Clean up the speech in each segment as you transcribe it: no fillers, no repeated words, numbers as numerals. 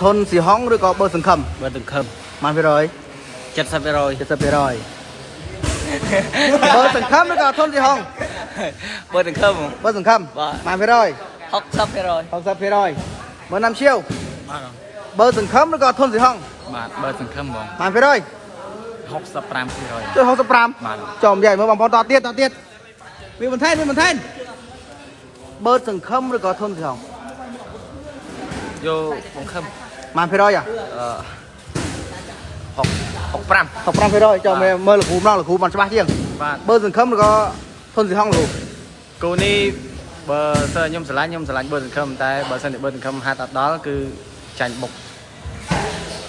ធុនស៊ីហុងឬក៏បើសង្ឃឹម បើសង្ឃឹម ម៉ានភាគរយ 70% 70%បើសង្ឃឹមឬក៏ធុនស៊ីហុង បើសង្ឃឹម បើសង្ឃឹម បាទ ម៉ានភាគរយ 60% 60%មើលណាំឈៀវ បាទ បើសង្ឃឹមឬក៏ធុនស៊ីហុង បាទបើសង្ឃឹមហ្មង ម៉ានភាគរយ 65% ជួយ65 បាទ ចំយាយមើលបងប្អូនតទៀតតទៀតវាបន្ថែមវាបន្ថែមបើសង្ឃឹមឬក៏ធុនស៊ីហុង យកសង្ឃឹម ម៉ានភាគរយអា អឺ65 65%ចំមើលលោកគ្រូម្ដងលោកគ្រូបានច្បាស់ជាង បាទ បើសង្ឃឹមឬក៏ធុនស៊ីហុងលោកគ្រូ គូនេះបើសិនខ្ញុំស្រឡាញ់ខ្ញុំស្រឡាញ់បើសង្ឃឹមតែបើសិនជាបើសង្ឃឹមហាត់អត់ដល់គឺចាញ់បុក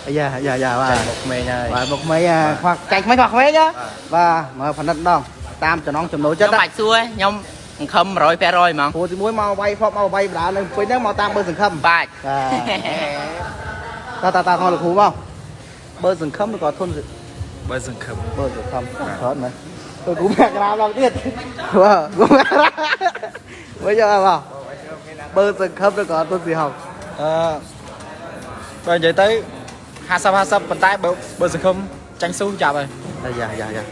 អាយ៉ាយ៉ាយ៉ាបាទ ចាញ់បុកក្មេងហើយ បាទមកក្មេងអាខ្វះចាញ់ក្មេងខ្វះក្មេងណាបាទមើលផលិតម្ដងតាមចំណងចំណូល ខ្ញុំ ចិត្តណា បាច់សួរខ្ញុំសង្ឃឹម100%ហ្មង ព្រោះទីមួយមកវាយផប់មកវាយបដានៅពេញហ្នឹងមកតាមបើសង្ឃឹម បាច់ បាទតាតាតាថងលោកគ្រូមកបើសង្ឃឹមឬក៏ធុន បើសង្ឃឹម បើសង្ឃឹមច្រើនមែនលោកគ្រូមកក្រាមឡើងទៀតបាទគ្រូមកក្រាមវិញយកបាទបើសង្ឃឹមឬក៏ធុនស៊ីហុង អឺបើនិយាយទៅ50 50ប៉ុន្តែបើបើសង្ឃឹមចាញ់ស៊ូចាប់ហើយ អាយ៉ាយ៉ាយ៉ា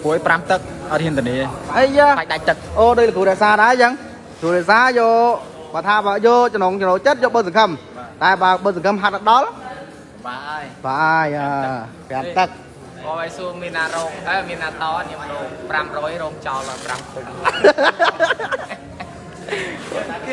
ព្រោះ5ទឹកអត់ហ៊ានធានា អាយ៉ា បាច់ដាច់ទឹក អូដូចលោកគ្រូរក្សាដែរអញ្ចឹងគ្រូរក្សាយកបើថាបើយកចំណងចំណូលចិត្តយកបើសង្ឃឹមតែបើបើសង្ឃឹមហាត់អត់ដល់ បាទហើយ បាទអាប្រាំទឹក បងឲ្យសួរមានណារោងអើមានណាតខ្ញុំរោង500រោងចោល5គុំ